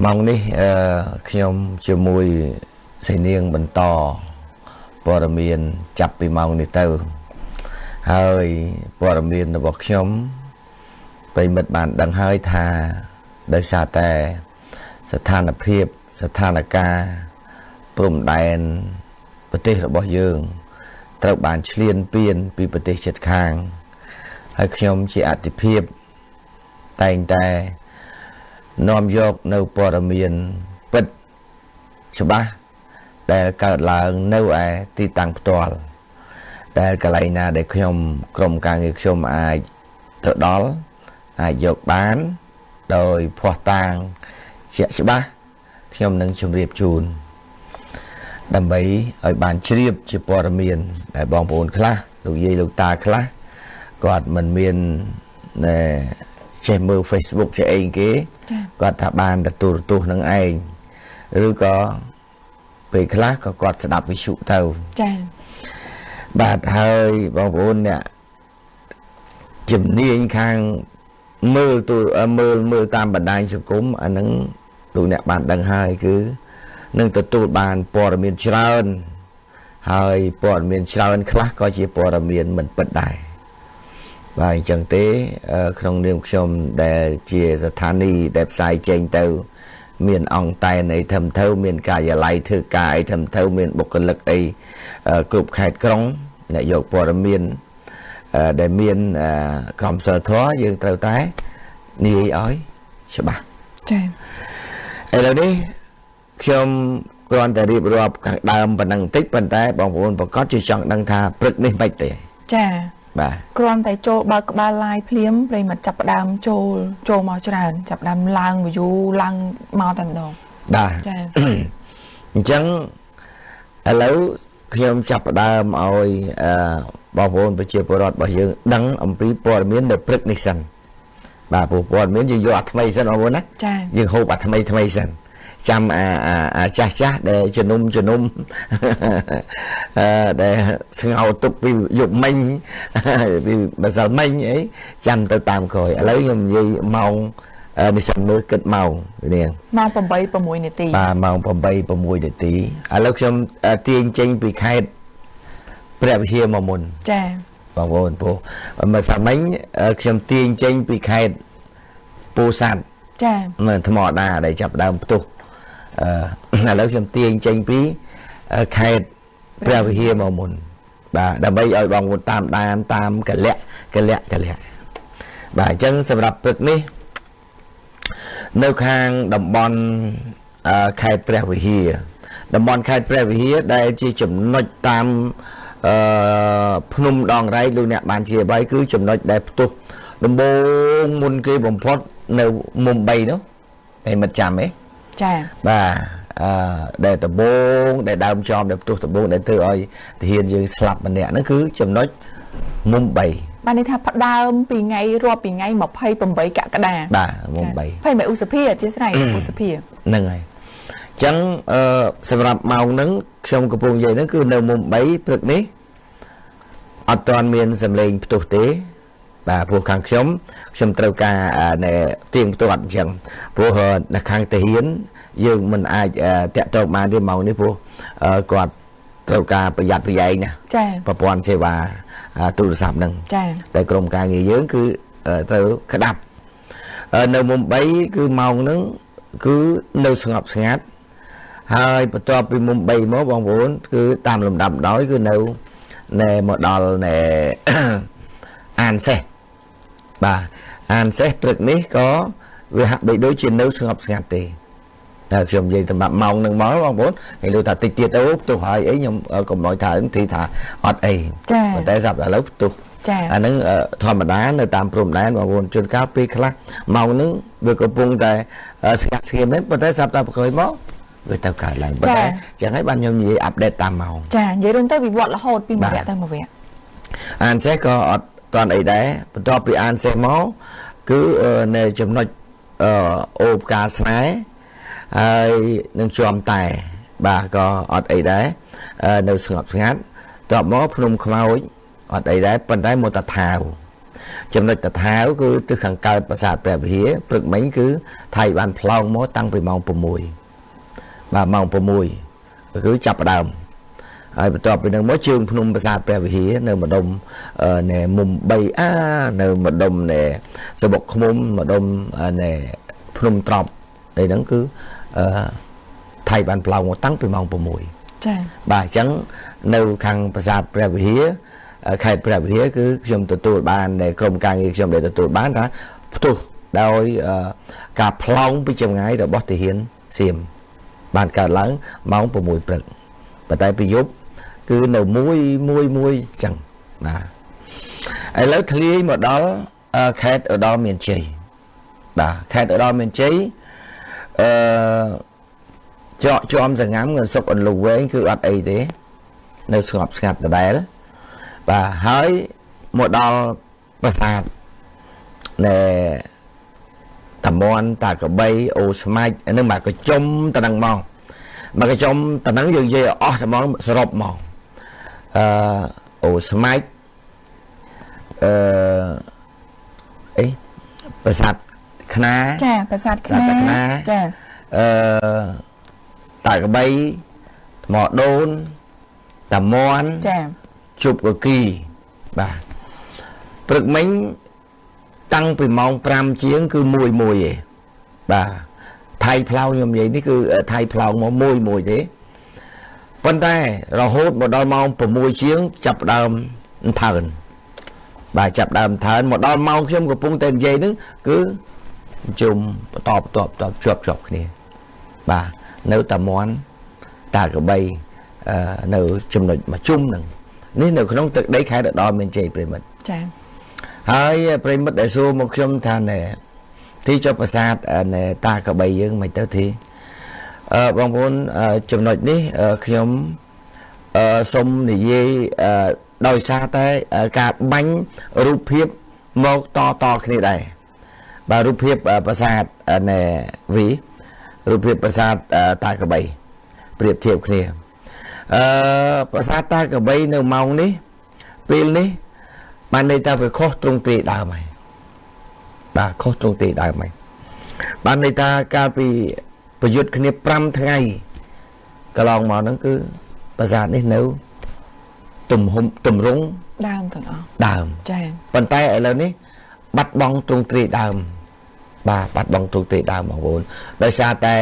ម៉ោងនេះខ្ញុំជាមួយសេនាងបន្តព័ត៌មានចាប់ពីម៉ោងនេះទៅហើយព័ត៌មានរបស់ខ្ញុំប្រិមិត្តបានដឹងហើយថាដោយសារតែស្ថានភាពស្ថានភាពព្រំដែនប្រទេសរបស់យើងត្រូវបានឈ្លានពានពីប្រទេសជិតខាងហើយខ្ញុំជាអតិភិបតែងតែនាំយកនៅព័ត៌មានពិតច្បាស់ដែលកើតឡើងនៅឯទីតាំងផ្ទាល់ដែលកន្លែងណាដែលខ្ញុំក្រុមការងារខ្ញុំអាចទៅដល់អាចយកបានដោយភស្តុតាងជាក់ច្បាស់ខ្ញុំនឹងជម្រាបជូនដើម្បីឲ្យបានជ្រាបជាព័ត៌មានដែលបងប្អូនខ្លះលោកយាយលោកតាខ្លះគាត់មិនមានចេះមើល Facebook ចេះអីគេគាត់ថាបានតែទូរទស្សន៍នឹងឯងឬក៏ពេលខ្លះក៏គាត់ស្ដាប់វិទ្យុទៅចា៎បាទហើយបងប្អូនអ្នកជំនាញខាងមើលទូមើលតាមបណ្ដាញសង្គមអានឹងលោកអ្នកបានដឹងហើយគឺនឹងទទួលបានព័ត៌មានច្រើនហើយព័ត៌មានច្រើនខ្លះក៏ជាព័ត៌មានមិនពិតដែរបាទអញ្ចឹងទេក្នុងនាមខ្ញុំដែលជាស្ថានីយ៍ដែលផ្សាយចេញទៅមានអង្គតែនអីធំទៅមានការិយាល័យធ្វើការអីធំទៅមានបុគ្គលិកអីគ្រប់ខេត្តក្រុងអ្នកយកព័ត៌មានដែលមានក្រមសីលធម៌យើងត្រូវតែនិយាយឲ្យច្បាស់ចា៎ឥឡូវនេះខ្ញុំគ្រាន់តែរៀបរាប់ខាងដើមប៉ុណ្ណឹងបន្តិចប៉ុន្តែបងប្អូនប្រកាសជាចង់ដឹងថាព្រឹកនេះមិនទេចាបាទគ្រាន់តែចូលបើកក្បាល live ភ្លាមប្រិយមិត្តចាប់ផ្ដើមចូលមកច្រើនចាប់ផ្ដើមឡើង view ឡើងមកតែម្ដងបាទចាអញ្ចឹងឥឡូវខ្ញុំចាប់ផ្ដើមឲ្យបងប្អូនប្រជាពលរដ្ឋរបស់យើងដឹងអំពីព័ត៌មាននៅព្រឹកនេះសិនបាទព្រោះព័ត៌មានយើងយកអាថ្មីសិនបងប្អូនណាយើងហូបអាថ្មីថ្មីសិនចាំអាចាស់ចាស់ដែលជំនុំជំនុំដែលស្ងោទុកពីយប់មិញពីម្សិលមិញអីចាំទៅតាមក្រោយឥឡូវខ្ញុំនិយាយម៉ោងនេះសិនមើលគិតម៉ោងនាងម៉ោង8:06នាទីបាទម៉ោង8:06នាទីឥឡូវខ្ញុំទាញចេញពីខេត្តព្រះវិហារមកមុនចាបងប្អូនព្រោះម្សិលមិញខ្ញុំទាញចេញពីខេត្តពោធិ៍សាត់ចាមិនថ្មដាដែលចាប់ដើមផ្ទុះឥឡូវខ្ញុំទាញចេញពីខេត្តព្រះវិហារមកមុនបាទដើម្បីឲ្យបងប្អូនតាមដានតាមកលៈកលៈកលៈបាទអញ្ចឹងសម្រាប់ព្រឹកនេះនៅខាងតំបន់ខេត្តព្រះវិហារតំបន់ខេត្តព្រះវិហារដែលជាចំណុចតាមភ្នំដងរែកលោកអ្នកបានជាបីគឺចំណុចដែលផ្ទុះដំបូងមុនគេបំផុតនៅមុំ3នោះឯមិនចាំទេចាបាទដែលដំបូងដែលដើមចំដែលផ្ទុះដំបូងដែលធ្វើឲ្យទាហានយើងស្លាប់ម្នាក់ហ្នឹងគឺចំណុចមុំ3បានន័យថាផ្ដើមពីថ្ងៃរាប់ពីថ្ងៃ28កក្កដាបាទមុំ3 28ឧសភាអធិស្ឋានឧសភាហ្នឹងហើយអញ្ចឹងសម្រាប់ម៉ោងហ្នឹងខ្ញុំកំពុងនិយាយហ្នឹងគឺនៅមុំ3ព្រឹកនេះអត់ទាន់មានសម្លេងផ្ទុះទេបាទព្រោះខាងខ្ញុំត្រូវការទៀងផ្ទាត់អញ្ចឹងព្រោះនៅខាងទាហានយើងមិនអាចតាក់ទងបានទេម៉ោងនេះព្រោះគាត់ត្រូវការប្រយ័ត្នប្រយែងណាចាប្រព័ន្ធសេវាទូរស័ព្ទហ្នឹងចាតែក្រុមការងារយើងគឺត្រូវក្តាប់នៅមុំ3គឺម៉ោងហ្នឹងគឺនៅស្ងប់ស្ងាត់ហើយបន្ទាប់ពីមុំ3មកបងប្អូនគឺតាមលំដាប់ដោយគឺនៅណែមកដល់ណែអានសេះបាទអានសេះព្រឹកនេះក៏វាហាក់បីដូចជានៅស្ងប់ស្ងាត់ទេតែខ្ញុំនិយាយសម្រាប់ម៉ោងនឹងមកបងប្អូនគេលើថាតិចទៀតទៅផ្ទុះហើយអីខ្ញុំកុំឲ្យថាទីថាអត់អីប៉ុន្តែសម្រាប់ឥឡូវផ្ទុះអាហ្នឹងធម្មតានៅតាមព្រំដែនបងប្អូនជួនកាលពេលខ្លះម៉ោងហ្នឹងវាកំពុងតែស្ងាត់ស្ងៀមមែនប៉ុន្តែសម្រាប់តែក្រោយមកវាទៅកើតឡើងប៉ុន្តែចឹងហើយបានខ្ញុំនិយាយអាប់ដេតតាមម៉ោងចានិយាយរួមទៅវិវត្តរហូតពីមួយវគ្គទៅមួយវគ្គអានសេះក៏អត់តាន់អីដែរបន្ទាប់ពីអានសេះមកគឺនៅចំណុចអូផ្កាស្នេហ៍ហើយនឹងជាំតែបាទក៏អត់អីដែរនៅស្ងប់ស្ងាត់តបមកភ្នំខ្មោចអត់អីដែរប៉ុន្តែមកតាថាវ ចំណុចតថាវគឺទិសខាងកើតប្រាសាទព្រះវិហារព្រឹកមិញគឺថៃបានផ្លោងមកតាំងពីម៉ោង6បាទម៉ោង6គឺចាប់ផ្ដើមហើយបន្ទាប់ពីនឹងមកជើងភ្នំប្រាសាទព្រះវិហារនៅម្ដុំណែមុំ 3A នៅម្ដុំណែសបុកឃុំម្ដុំណែភ្នំត្រប់នេះហ្នឹងគឺថៃបានផ្លោងមកតាំងពីម៉ោង6ចា៎បាទអញ្ចឹងនៅខាងប្រាសាទព្រះវិហារខេត្តព្រះវិហារគឺខ្ញុំទទួលបានในក្រុមការងារខ្ញុំដែលទទួលបានថាផ្ទុះដោយការផ្លោងពីចម្ងាយរបស់ទាហានសៀមបានកើតឡើងម៉ោង6ព្រឹកប៉ុន្តែពីយប់គឺនៅមួយមួយមួយអញ្ចឹងបាទឥឡូវធ្លាយមកដល់ខេត្តឧត្តរមានជ័យបាទខេត្តឧត្តរមានជ័យអឺច្រកជាំសងាំងសុកអន្លូវែងគឺអត់អីទេនៅស្ងប់ស្ងាត់ដដែលបាទហើយមកដល់ប្រាសាទណែតំមន់តាកបីអូស្មាច់នឹងមកកញ្ចុំតនឹងមកមកកញ្ចុំតនឹងយើងនិយាយអស់តែមកសរុបមកអូស្មាច់អឺអីប្រាសាទខ្នាចាប្រាសាទខ្នាចាអឺតាកបីថ្មដូនតំមន់ចាជប់កគីបាទព្រឹកមិញតាំងពីម៉ោង5ជាងគឺមួយមួយឯងបាទថៃផ្លោងខ្ញុំនិយាយនេះគឺថៃផ្លោងមកមួយមួយទេប៉ុន្តែរហូតមកដល់ម៉ោង6ជាងចាប់ដើមថើនបាទចាប់ដើមថើនមកដល់ម៉ោងខ្ញុំកំពុងតែនិយាយហ្នឹងគឺជុំបន្តបន្តបន្តជាប់ជាប់គ្នាបាទនៅតាមន់តាកបីនៅចំណុចមួយជុំហ្នឹងនេះនៅក្នុងទឹកដីខេត្តឧត្តរមានជ័យប្រិមិត្តចា៎ហើយប្រិមិត្តដែលសួរមកខ្ញុំថាណែទីចុះប្រាសាទណែតាកបីយើងមិនទៅទីបងប្អូនចំណុចនេះខ្ញុំសូមនិយាយដោយសារតែការបាញ់រូបភាពមកតតគ្នាដែរបាទរូបភាពប្រាសាទណែវីរូបភាពប្រាសាទតាកបីប្រៀបធៀបគ្នាប្រាសាទតាកបីនៅម៉ោងនេះពេលនេះបានន័យថាវាខុសទ្រង់ទ្រាយដើមហើយបាទខុសទ្រង់ទ្រាយដើមហើយបានន័យថាកាលពីប្រយុទ្ធគ្នា5ថ្ងៃកន្លងមកហ្នឹងគឺប្រាសាទនេះនៅទំហំទំរង់ដើមទាំងអស់ដើមចា៎ប៉ុន្តែឥឡូវនេះបាត់បង់ទ្រង់ទ្រាយដើមបាទបាត់បង់ទ្រង់ទ្រាយដើមបងប្អូនដោយសារតែ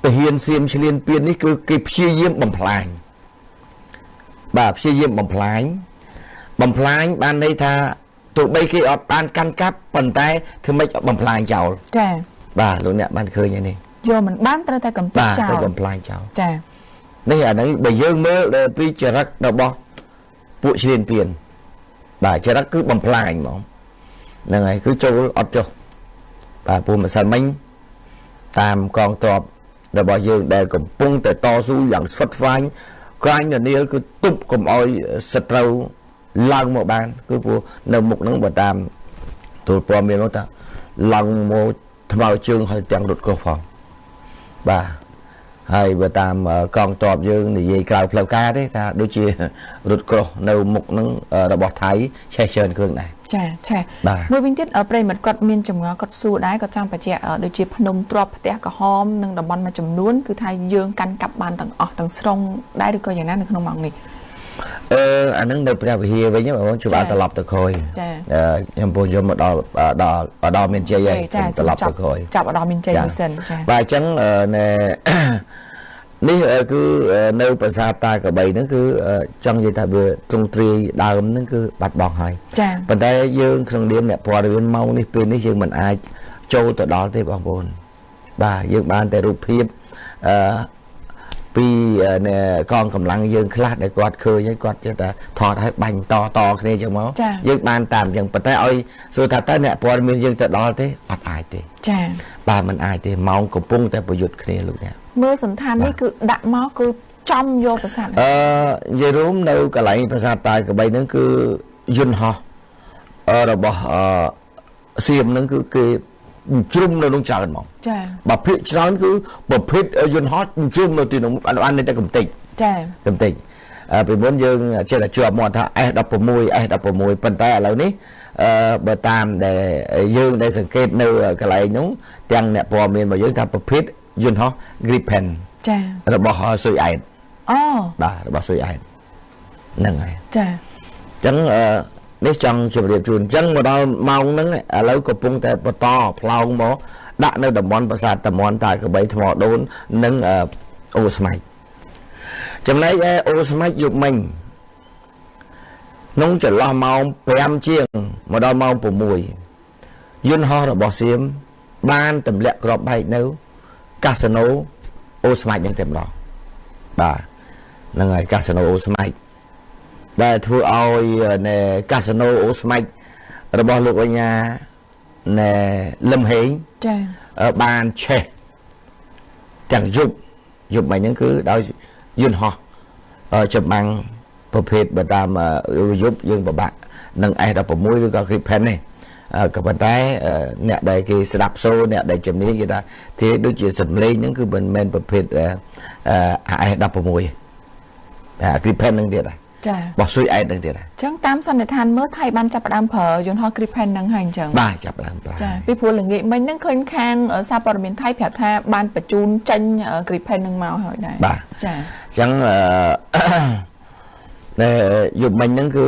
ទាហានសៀមឈ្លានពាននេះគឺគេព្យាយាមបំផ្លាញបាទព្យាយាមបំផ្លាញបំផ្លាញបានន័យថាទោះបីគេអត់បានកាន់កាប់ប៉ុន្តែធ្វើម៉េចបំផ្លាញចោលចា៎បាទលោកអ្នកបានឃើញហើយនេះយកមិនបានត្រូវតែកំទេចចោលបាទត្រូវបំផ្លាញចោលចា៎នេះអាហ្នឹងបើយើងមើលពីចរិតរបស់ពួកឈ្លានពានបាទចរិតគឺបំផ្លាញហ្មងហ្នឹងហើយគឺចូលអត់ចុះបាទពូម្សិលមិញតាមកងទ័ពរបស់យើងដែលកំពុងតែតស៊ូយ៉ាងស្វិតស្វាញក្រាញ់នានាលគឺទប់កុំឲ្យសត្រូវឡើងមកបានគឺព្រោះនៅមុខហ្នឹងបើតាមទូលព័ត៌មាននោះថាឡើងមកថ្មើរជើងហើយទាំងរត់ក្រោះផងបាទហើយបើតាមកងទ័ពយើងនិយាយក្រៅផ្លូវការទេថាដូចជារត់ក្រោះនៅមុខហ្នឹងរបស់ថៃឆេះច្រើនគ្រឿងដែរចាឆេះមួយវិញទៀតប្រិមិត្តគាត់មានចម្ងល់គាត់សួរដែរគាត់ចង់បញ្ជាក់ដូចជាភ្នំទ្របផ្ទះក្រហមនិងតំបន់មួយចំនួនគឺថាយើងកាន់កាប់បានទាំងអស់ទាំងស្រុងដែរឬក៏យ៉ាងណានៅក្នុងម៉ោងនេះអានឹងនៅព្រះវិហារវិញបងប្អូនជួបត្រឡប់ទៅក្រោយខ្ញុំពូយកមកដល់ដល់មានជ័យហើយត្រឡប់ទៅក្រោយចាប់ដល់មានជ័យមួយសិនចាបាទអញ្ចឹងនេះគឺនៅប្រាសាទតាកបីហ្នឹងគឺចង់និយាយថាវាទ្រង់ទ្រាយដើមហ្នឹងគឺបាត់បង់ហើយប៉ុន្តែយើងក្នុងនាមអ្នកព័ត៌មានម៉ោងនេះពេលនេះយើងមិនអាចចូលទៅដល់ទេបងប្អូនបាទយើងបានតែរូបភាពពីកងកម្លាំងយើងខ្លះដែលគាត់ឃើញហើយគាត់ចេះតែថតឲ្យបាញ់តតគ្នាចឹងមកយើងបានតាមចឹងប៉ុន្តែឲ្យសួរថាតើអ្នកព័ត៌មានយើងទៅដល់ទេអត់អាចទេចាបាទមិនអាចទេម៉ោងកំពុងតែប្រយុទ្ធគ្នាលោកអ្នកមើលសន្តាននេះគឺដាក់មកគឺចំយកប្រាសាទនិយាយរួមនៅកន្លែងប្រាសាទតាកបីហ្នឹងគឺយន្តហោះរបស់សៀមហ្នឹងគឺគេជ្រុំនៅក្នុងច្រើនហ្មងចាបើភាគច្រើនគឺប្រភេទយន្តហោះជ្រុំនៅទីនោះបានតែកំទេចចាកំទេច ពីមុនយើងចេះតែជាប់មាត់ថា S16 S16 ប៉ុន្តែឥឡូវនេះបើតាមដែលយើងដែលសង្កេតនៅកន្លែងនោះទាំងអ្នកព័ត៌មានរបស់យើងថាប្រភេទយន្តហោះ Gripen ចារបស់ស៊ុយអែតអូបាទរបស់ស៊ុយអែតហ្នឹងហើយចាអញ្ចឹងនេះចង់ជម្រាបជូនអញ្ចឹងមកដល់ម៉ោងហ្នឹងឥឡូវកំពុងតែបន្តផ្លោងមកដាក់នៅតំបន់ប្រាសាទតំបន់តាក្របីថ្មដូននិងអូស្មៃចំណែកឯអូស្មៃយប់មិញក្នុងចន្លោះម៉ោង5ជាងមកដល់ម៉ោង6យន្តហោះរបស់សៀមបានទម្លាក់គ្រាប់បែកនៅកាស៊ីណូអូស្មាច់នឹងតែម្ដងបាទហ្នឹងហើយកាស៊ីណូអូស្មាច់ដែលធ្វើឲ្យនៅកាស៊ីណូអូស្មាច់របស់លោកអញ្ញាណែលឹមហេងចាបានឆេះទាំងយប់យប់មិញហ្នឹងគឺដោយយន្តហោះចម្បាំងប្រភេទបើតាមយប់យើងពិបាកនឹង S16 ឬក៏ Gripen នេះក៏ប៉ុន្តែអ្នកដែលគេស្ដាប់សូរអ្នកដែលជំនាញគេថាទេដូចជាសំឡេងហ្នឹងគឺមិនមែនប្រភេទ S16 អា Gripen ហ្នឹងទៀតដែរចាបោះស៊ុយអែតហ្នឹងទៀតដែរអញ្ចឹងតាមសន្និដ្ឋានមើលថៃបានចាប់ផ្ដើមប្រើយន្តហោះ Gripen ហ្នឹងហើយអញ្ចឹងបាទចាប់ផ្ដើមប្រើចាពីព្រោះល្ងាចមិញហ្នឹងឃើញខាងសារព័ត៌មានថៃប្រាប់ថាបានបញ្ជូនចេញ Gripen ហ្នឹងមកហើយដែរបាទចាអញ្ចឹងយប់មិញហ្នឹងគឺ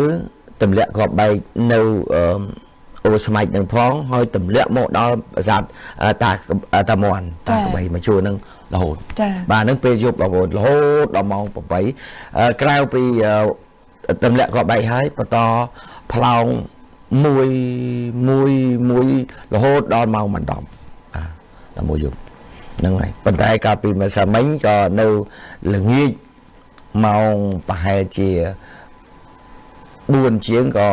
ទម្លាក់គ្រាប់បែកនៅអូស្មាច់នឹងផងហើយទម្លាក់មកដល់ប្រាសាទតាតាមន់តាក្របីមកជួរនឹងរហូតបាទហ្នឹងពេលយប់បងប្អូនរហូតដល់ម៉ោង8ក្រៅពីទម្លាក់គ្រាប់បែកហើយបន្តផ្លោងមួយមួយមួយរហូតដល់ម៉ោង10បាទដល់មួយយប់ហ្នឹងហើយប៉ុន្តែកាលពីម្សិលមិញក៏នៅល្ងាចម៉ោងប្រហែលជា4ជាងក៏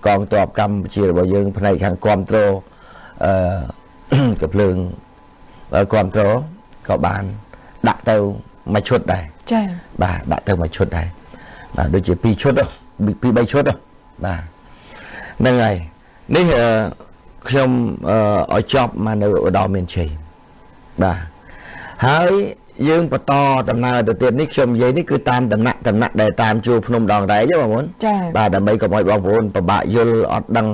កងទ័ពកម្ពុជារបស់យើងផ្នែកខាងគាំទ្រកំភ្លើងគាំទ្រក៏បានដាក់ទៅមួយឈុតដែរចាបាទដាក់ទៅមួយឈុតដែរបាទដូចជា2ឈុត2 3ឈុតបាទហ្នឹងហើយនេះខ្ញុំឲ្យចប់មកនៅឧត្តរមានជ័យបាទហើយយើងបន្តដំណើរទៅទៀតនេះខ្ញុំនិយាយនេះគឺតាមដំណាក់ដែលតាមជួរភ្នំដងរែកបងប្អូនបាទដើម្បីកុំឲ្យបងប្អូនពិបាកយល់អត់ដឹង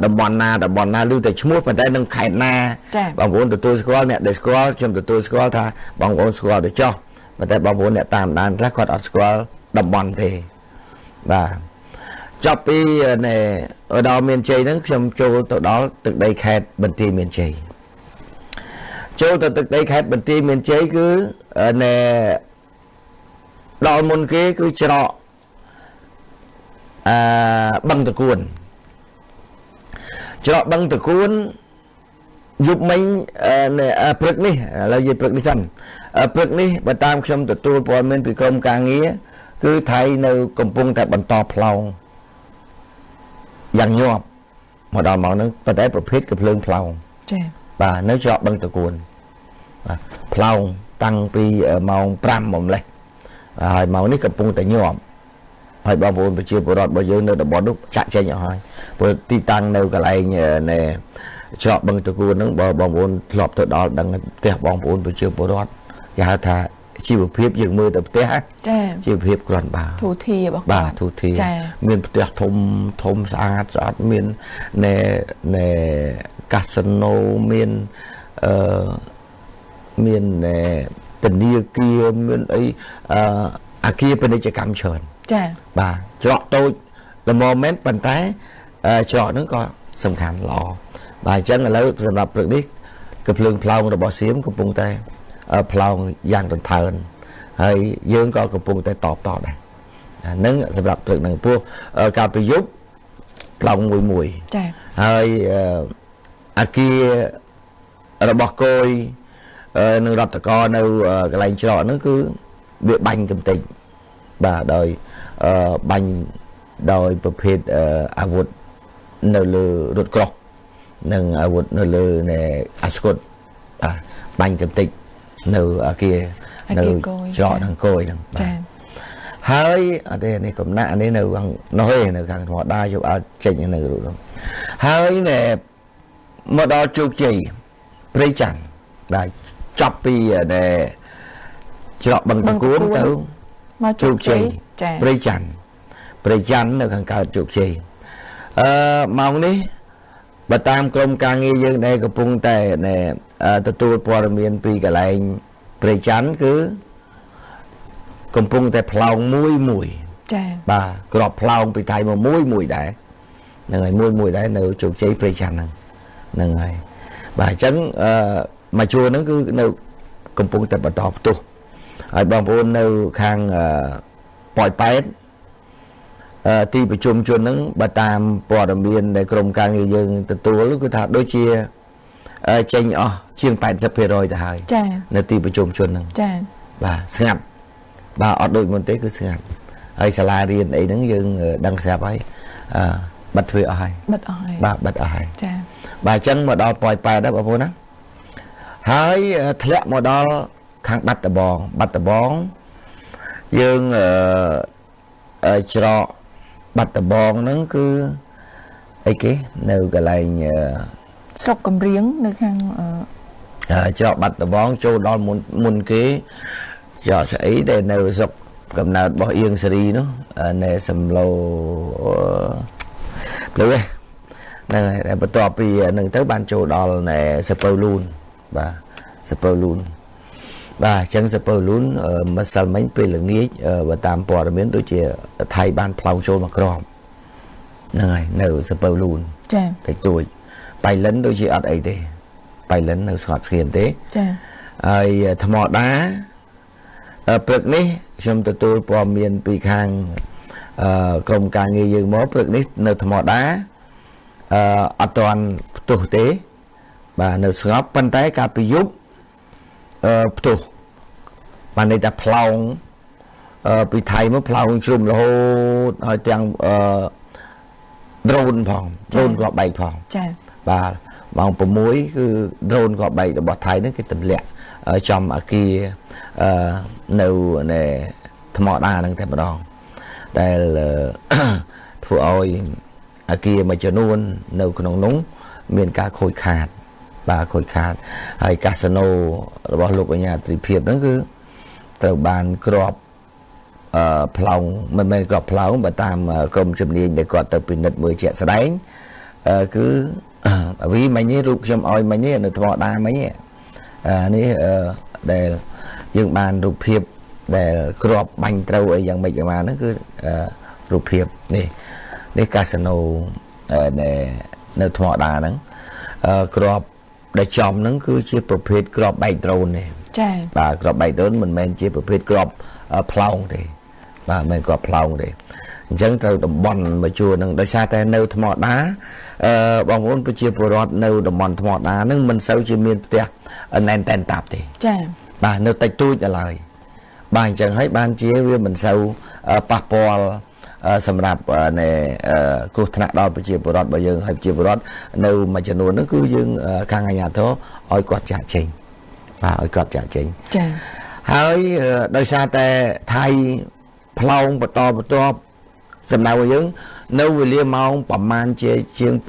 តំបន់ណាតំបន់ណាឬតែឈ្មោះប៉ុន្តែនឹងខេត្តណាបងប្អូនទទួលស្គាល់អ្នកដែលស្គាល់ខ្ញុំទទួលស្គាល់ថាបងប្អូនស្គាល់ទៅចោះប៉ុន្តែបងប្អូនអ្នកតាមដានខ្លះគាត់អត់ស្គាល់តំបន់ទេបាទចប់ពីឧត្តរមានជ័យហ្នឹងខ្ញុំចូលទៅដល់ទឹកដីខេត្តបន្ទាយមានជ័យចូលទៅទឹកដីខេត្តបន្ទាយមានជ័យគឺណែដល់មុនគេគឺច្រកបឹងតកួនច្រកបឹងតកួនយប់មិញព្រឹកនេះឥឡូវនិយាយព្រឹកនេះសិនព្រឹកនេះបើតាមខ្ញុំទទួលព័ត៌មានពីក្រុមការងារគឺថៃនៅកំពុងតែបន្តផ្លោងយ៉ាងញាប់មកដល់ម៉ោងហ្នឹងប៉ុន្តែប្រភេទកំភ្លើងផ្លោងចាបាទនៅច្រកបឹងតកួនបាទផ្លោងតាំងពីម៉ោង5មកម្លេះហើយម៉ោងនេះកំពុងតែញាប់ហើយបងប្អូនប្រជាពលរដ្ឋរបស់យើងនៅតំបន់នោះចាក់ចេញអស់ហើយព្រោះទីតាំងនៅកន្លែងណែច្រកបឹងតកួនហ្នឹងបើបងប្អូនធ្លាប់ទៅដល់ដឹងផ្ទះបងប្អូនប្រជាពលរដ្ឋគេហៅថាជីវភាពយើងមើលទៅផ្ទះចាជីវភាពគ្រាន់បើធូធារបស់បាទធូធាមានផ្ទះធំធំស្អាតស្អាតមានណែណែកាស៊ីណូមានមានធនាគារមានអីអាគារពាណិជ្ជកម្មច្រើនចាបាទច្រកតូចល្មមមែនប៉ុន្តែច្រកហ្នឹងក៏សំខាន់ល្អបាទអញ្ចឹងឥឡូវសម្រាប់ព្រឹកនេះកំភ្លើងផ្លោងរបស់សៀមកំពុងតែផ្លោងយ៉ាងទន្ថើនហើយយើងក៏កំពុងតែតបតដែរហ្នឹងសម្រាប់ព្រឹកហ្នឹងព្រោះកាលពីយប់ផ្លោងមួយមួយចាហើយអាគាររបស់គយនិងរដ្ឋកោនៅកន្លែងច្រកហ្នឹងគឺវាបាញ់កំទេចបាទដោយបាញ់ដោយប្រភេទអាវុធនៅលើរថក្រោះនិងអាវុធនៅលើអាស្គុតបាទបាញ់កំទេចនៅអាគារនៅច្រកនឹងគយហ្នឹងបាទហើយអត់ទេនេះកំណាក់នេះនៅខាងនោះឯងនៅខាងធម្មតាយកឲ្យចេញនៅរូបនោះហើយណែមកដល់ជោគជ័យព្រៃច័ន្ទបាទចប់ពីណែច្រកបឹងតកួនទៅ មកជោគជ័យចាព្រៃច័ន្ទព្រៃច័ន្ទនៅខាងកើតជោគជ័យម៉ោងនេះបើតាមក្រមការងារយើងដែលកំពុងតែទទួលព័ត៌មានពីកន្លែងព្រៃច័ន្ទគឺកំពុងតែផ្លោងមួយមួយចាបាទក្របផ្លោងពីថៃមកមួយមួយដែរហ្នឹងហើយមួយមួយដែរនៅជោគជ័យព្រៃច័ន្ទហ្នឹងហ្នឹងហើយបាទអញ្ចឹងមកជួរហ្នឹងគឺនៅកំពុងតែបន្តផ្ទុះហើយបងប្អូននៅខាងប៉ោយប៉ែតទីប្រជុំជនហ្នឹងបើតាមព័ត៌មានដែលក្រមការងារយើងទទួលគឺថាដូចជាចេញអស់ជាង 80% ទៅហើយចានៅទីប្រជុំជនហ្នឹងចាបាទស្ងាត់បាទអត់ដូចមុនទេគឺស្ងាត់ហើយសាលារៀនអីហ្នឹងយើងដឹងស្រាប់ហើយបិទទ្វារអស់ហើយបិទអស់ហើយបាទបិទអស់ហើយចាបាទអញ្ចឹងមកដល់ប៉ោយប៉ែតដែរបងប្អូនណាហើយធ្លាក់មកដល់ខាងបាត់ដំបងបាត់ដំបងយើងច្រកបាត់ដំបងហ្នឹងគឺអីគេនៅកន្លែងស្រុកកំរៀងនៅខាងច្រកបាត់ដំបងចូលដល់មុនគេយកស្អីដែលនៅស្រុកកំណើតរបស់អៀងសេរីនោះនៅសំឡូភ្លឺហ្នឹងហើយបន្ទាប់ពីហ្នឹងទៅបានចូលដល់សពៅលូនបាទសពៅលូនបាទអញ្ចឹងសពៅលូនម្សិលមិញពេលល្ងាចបើតាមព័ត៌មានដូចជាថៃបានផ្លោងចូលមកក្រមហ្នឹងហើយនៅសពៅលូនចាតិចតួចបៃលិនដូចជាអត់អីទេបៃលិននៅស្ងប់ស្ងៀមទេចាហើយថ្មដាព្រឹកនេះខ្ញុំទទួលព័ត៌មានពីខាងក្រុមការងារយើងមកព្រឹកនេះនៅថ្មដាអត់ទាន់ផ្ទុះទេបាទនៅស្ងប់ប៉ុន្តែកាលពីយប់ផ្ទុះបានន័យថាផ្លោងពីថៃមកផ្លោងជ្រុំរហូតហើយទាំងដ្រូនផងដ្រូនក៏បែកផងចាបាទម៉ោង6គឺដ្រូនក៏បែករបស់ថៃហ្នឹងគេទម្លាក់ចំអាគារនៅថ្មដាហ្នឹងតែម្ដងដែលធ្វើឲ្យអាគារមួយចំនួននៅក្នុងនោះមានការខូចខាតបាទខូចខាតហើយកាស៊ីណូរបស់លោកអញ្ញាត្រីភាពហ្នឹងគឺត្រូវបានក្របផ្លោងមិនមែនក្របផ្លោងបើតាមក្រមជំនាញដែលគាត់ទៅពិនិត្យមើលជាក់ស្ដែងគឺវីមិញនេះរូបខ្ញុំឲ្យមិញនេះនៅថ្មដាមិញនេះដែលយើងបានរូបភាពដែលក្របបាញ់ត្រូវអីយ៉ាងម៉េចយ៉ាងម៉ាហ្នឹងគឺរូបភាពនេះនេះកាស៊ីណូនៅថ្មដាហ្នឹងក្របដែលចំហ្នឹងគឺជាប្រភេទក្របបែកដ្រូនទេចាបាទក្របបែកដ្រូនមិនមែនជាប្រភេទក្របផ្លោងទេបាទមិនមែនក្របផ្លោងទេអញ្ចឹងត្រូវតំបន់មួយជួរហ្នឹងដោយសារតែនៅថ្មដាបងប្អូនប្រជាពលរដ្ឋនៅតំបន់ថ្មដាហ្នឹងមិនសូវជាមានផ្ទះណែនតែនតាប់ទេចាបាទនៅតិចតួចដល់ហើយបាទអញ្ចឹងហើយបានជាវាមិនសូវប៉ះពាល់សម្រាប់គ្រោះថ្នាក់ដល់ប្រជាពលរដ្ឋរបស់យើងហើយប្រជាពលរដ្ឋនៅមួយចំនួនហ្នឹងគឺយើងខាងអាជ្ញាធរឲ្យគាត់ចាក់ចេញបាទឲ្យគាត់ចាក់ចេញចាហើយដោយសារតែថៃផ្លោងបន្តបន្ទាប់សម្ដៅយើងនៅវេលាម៉ោងប្រហែលជាជាង7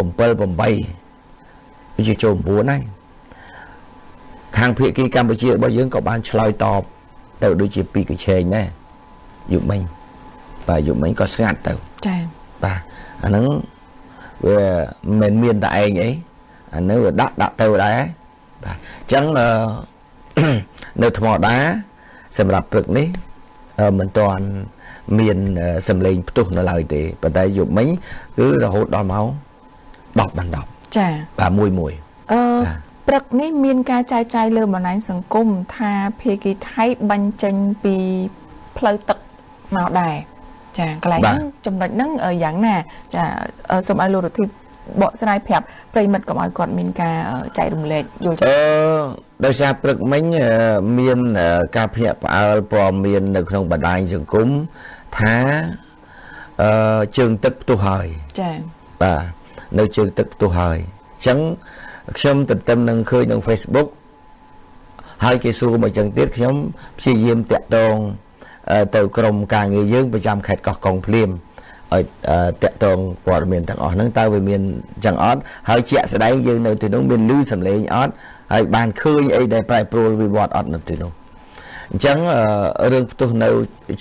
8ជាចូល9ហើយខាងភាគីកម្ពុជារបស់យើងក៏បានឆ្លើយតបទៅដូចជាពីកឆេងដែរយប់មិញបាទយប់មិញក៏ស្ងាត់ទៅចាបាទអាហ្នឹងវាមិនមានតែឯងអីអានេះវាដាក់ទៅដែរបាទអញ្ចឹងនៅថ្មដាសម្រាប់ព្រឹកនេះមិនទាន់មានសម្លេងផ្ទុះនៅឡើយទេប៉ុន្តែយប់មិញគឺរហូតដល់ម៉ោង10បាន10ចាបាទមួយមួយព្រឹកនេះមានការចែកចាយលើបណ្ដាញសង្គមថាភាគីថៃបាញ់ចេញពីផ្លូវទឹកមកដែរចាកន្លែងហ្នឹងចំណុចហ្នឹងយ៉ាងណាចាសូមឲ្យលោករដ្ឋាភិបាលបកស្រាយប្រាប់ប្រិយមិត្តកុំឲ្យគាត់មានការចែករំលែកយល់ដោយសារព្រឹកមិញមានការភ្ញាក់ផ្អើលព័ត៌មាននៅក្នុងបណ្ដាញសង្គមថាជើងទឹកផ្ទុះហើយចាបាទនៅជើងទឹកផ្ទុះហើយអញ្ចឹងខ្ញុំទន្ទឹមនឹងឃើញក្នុង Facebook ហើយគេសួរមកចឹងទៀតខ្ញុំព្យាយាមតាក់ទងទៅក្រមការងារយើងប្រចាំខេត្តកោះកុងភ្លាមឲ្យតាក់ទងព័ត៌មានទាំងអស់ហ្នឹងតើវាមានចឹងអត់ហើយជាក់ស្ដែងយើងនៅទីនោះមានឮសំឡេងអត់ហើយបានឃើញអីដែលប្រែប្រួលវិវត្តអត់នៅទីនោះ អញ្ចឹងរឿងផ្ទុះនៅ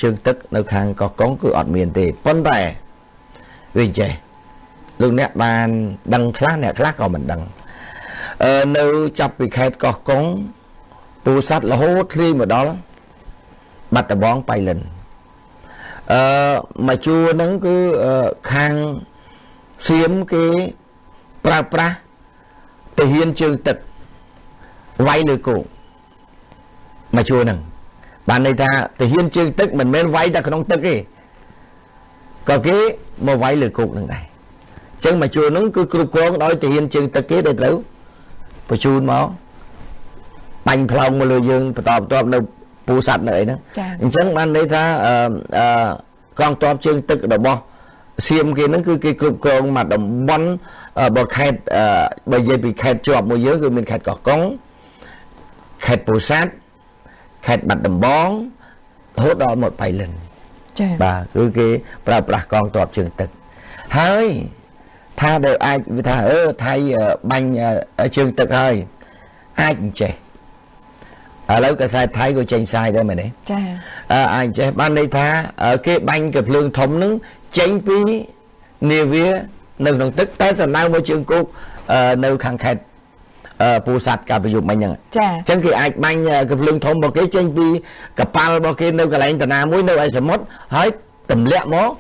ជើងទឹកនៅខាងកោះកុងគឺអត់មានទេប៉ុន្តែវាចេះលោកអ្នកបានដឹងខ្លះអ្នកខ្លះក៏មិនដឹងនៅចាប់ពីខេត្តកោះកុងពោធិ៍សាត់រហូតធ្លាយមកដល់បាត់ដំបងបៃលិនមកជួរហ្នឹងគឺខាងសៀមគេប្រើប្រាស់ទាហានជើងទឹកវាយលើគោកមកជួរហ្នឹងបានន័យថាទាហានជើងទឹកមិនមែនវាយតែក្នុងទឹកទេក៏គេមកវាយលើគោកហ្នឹងដែរអញ្ចឹងមកជួរហ្នឹងគឺគ្រប់គ្រងដោយទាហានជើងទឹកគេដែលត្រូវបញ្ជូនមកបាញ់ផ្លោងមកលើយើងបន្តបន្ទាប់នៅពូសត្វនៅអីហ្នឹងអញ្ចឹងបានន័យថាកងទ័ពជើងទឹករបស់សៀមគេហ្នឹងគឺគេគ្រប់គ្រងមកតំបន់បើខេត្តបើនិយាយពីខេត្តជាប់មួយយើងគឺមានខេត្តកោះកុងខេត្តពោធិ៍សាត់ខេត្តបាត់ដំបងរហូតដល់មកបៃលិនចា៎បាទគឺគេប្រើប្រាស់កងទ័ពជើងទឹកហើយថាដែលអាចវាថាថៃបាញ់ជើងទឹកហើយអាចអញ្ចេះឥឡូវកាសែតថៃក៏ចេញផ្សាយដែរមែនទេចា៎អាចចេះបានន័យថាគេបាញ់កាភ្លើងធំហ្នឹងចេញពីនាវានៅក្នុងទឹកតែសំដៅមកជើងគោកនៅខាងខេត្តពោធិ៍សាត់កាលពីយប់មិញហ្នឹងចា៎អញ្ចឹងគេអាចបាញ់កាភ្លើងធំរបស់គេចេញពីកប៉ាល់របស់គេនៅកន្លែងតាណាមួយនៅឯសមុទ្រហើយទម្លាក់មក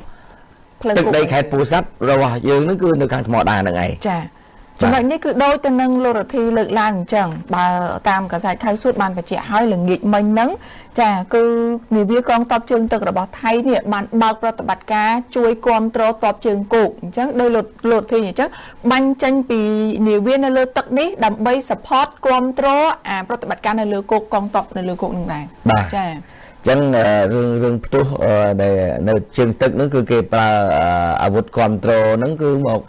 ទឹកដីខេត្តពោធិ៍សាត់របស់យើងហ្នឹងគឺនៅខាងថ្មដាហ្នឹងឯងចា៎ចំណុចនេះគឺដូចទៅនឹងលោករទ្ធីលើកឡើងអញ្ចឹងបើតាមកាសែតខៅសួតបានបញ្ជាក់ហើយល្ងាចមិញហ្នឹងចាគឺនាវាកងទ័ពជើងទឹករបស់ថៃនេះបានបើកប្រតិបត្តិការជួយគ្រប់គ្រងទ័ពជើងគោកអញ្ចឹងដោយលោករទ្ធីអញ្ចឹងបាញ់ចេញពីនាវានៅលើទឹកនេះដើម្បី support គ្រប់គ្រងអាប្រតិបត្តិការនៅលើគោកកងទ័ពនៅលើគោកនឹងដែរចាអញ្ចឹងរឿងផ្ទុះដែលនៅជើងទឹកហ្នឹងគឺគេប្រើអាវុធគ្រប់គ្រងហ្នឹងគឺមក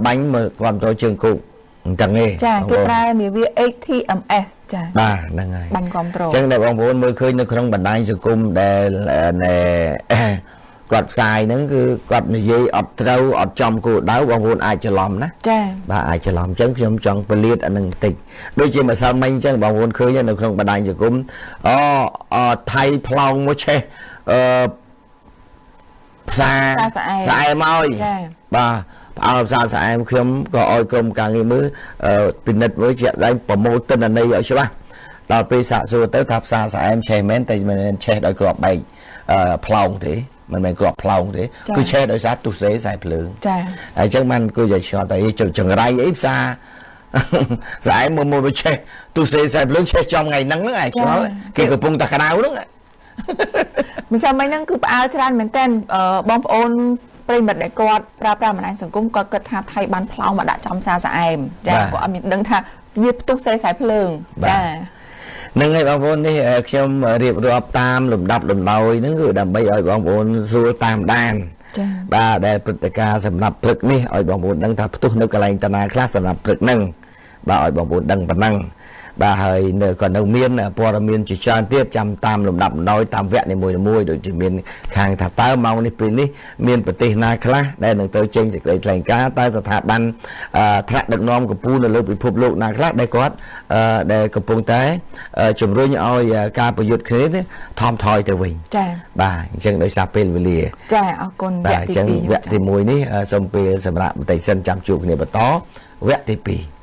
បាញ់មកគ្រប់គ្រងជើងគោកអញ្ចឹងទេចាគេប្រើនាវា ATMS ចាបាទហ្នឹងហើយបាញ់គ្រប់គ្រងអញ្ចឹងដែលបងប្អូនមើលឃើញនៅក្នុងបណ្ដាញសង្គមដែលគាត់ផ្សាយហ្នឹងគឺគាត់និយាយអត់ត្រូវអត់ចំគោលដៅបងប្អូនអាចច្រឡំណាចាបាទអាចច្រឡំអញ្ចឹងខ្ញុំចង់ពលាតអានឹងបន្តិចដូចជាម្សិលមិញអញ្ចឹងបងប្អូនឃើញនៅក្នុងបណ្ដាញសង្គមថៃផ្លោងមកឆេះផ្សារស្អែមហើយបាទផ្អើលផ្សារស្អែមខ្ញុំក៏ឲ្យក្រុមការងារមើលពិនិត្យមើលជាក់ស្ដែងប្រមូលទិន្នន័យឲ្យច្បាស់ដល់ពេលសាកសួរទៅថាផ្សារស្អែមឆេះមែនតែមិនមែនឆេះដោយគ្រាប់បែកផ្លោងទេមិនមែនគ្រាប់ផ្លោងទេគឺឆេះដោយសារទុសេខ្សែភ្លើងចាអញ្ចឹងបានគឺយកឆ្ងល់តែចង្រៃអីផ្សារស្អែមមកឆេះទុសេខ្សែភ្លើងឆេះចំថ្ងៃហ្នឹងឯងឆ្ងល់គេកំពុងតែក្តៅហ្នឹងម្សិលមិញហ្នឹងគឺផ្អើលច្រើនមែនតើបងប្អូនប្រិមិត្តដែលគាត់ប្រើប្រាស់បណ្ដាញសង្គមគាត់គិតថាថៃបានផ្លោងមកដាក់ចំផ្សារស្អែមចាគាត់អត់មានដឹងថាវាផ្ទុះខ្សែភ្លើងចាហ្នឹងហើយបងប្អូននេះខ្ញុំរៀបរាប់តាមលំដាប់លំដោយហ្នឹងគឺដើម្បីឲ្យបងប្អូនស្រួលតាមដានចាបាទដែលព្រឹត្តិការណ៍សម្រាប់ព្រឹកនេះឲ្យបងប្អូនដឹងថាផ្ទុះនៅកន្លែងតាណាខ្លះសម្រាប់ព្រឹកហ្នឹងបាទឲ្យបងប្អូនដឹងប៉ុណ្ណឹងបាទហើយនៅក៏នៅមានព័ត៌មានជាច្រើនទៀតចាំតាមលំដាប់លំដោយតាមវគ្គនីមួយៗដូចជាមានខាងថាតើម៉ោងនេះពេលនេះមានប្រទេសណាខ្លះដែលនឹងទៅចេញសេចក្តីថ្លែងការណ៍តើស្ថាប័នថ្នាក់ដឹកនាំកម្ពុជានៅលើពិភពលោកណាខ្លះដែលគាត់ដែលកំពុងតែជំរុញឲ្យការប្រយុទ្ធគ្នាថមថយទៅវិញចា៎បាទអញ្ចឹងដោយសារពេលវេលាចាអរគុណវគ្គទី2វគ្គទី1នេះសូមពេលសម្រាប់បន្តិចសិនចាំជួបគ្នាបន្តវគ្គទី2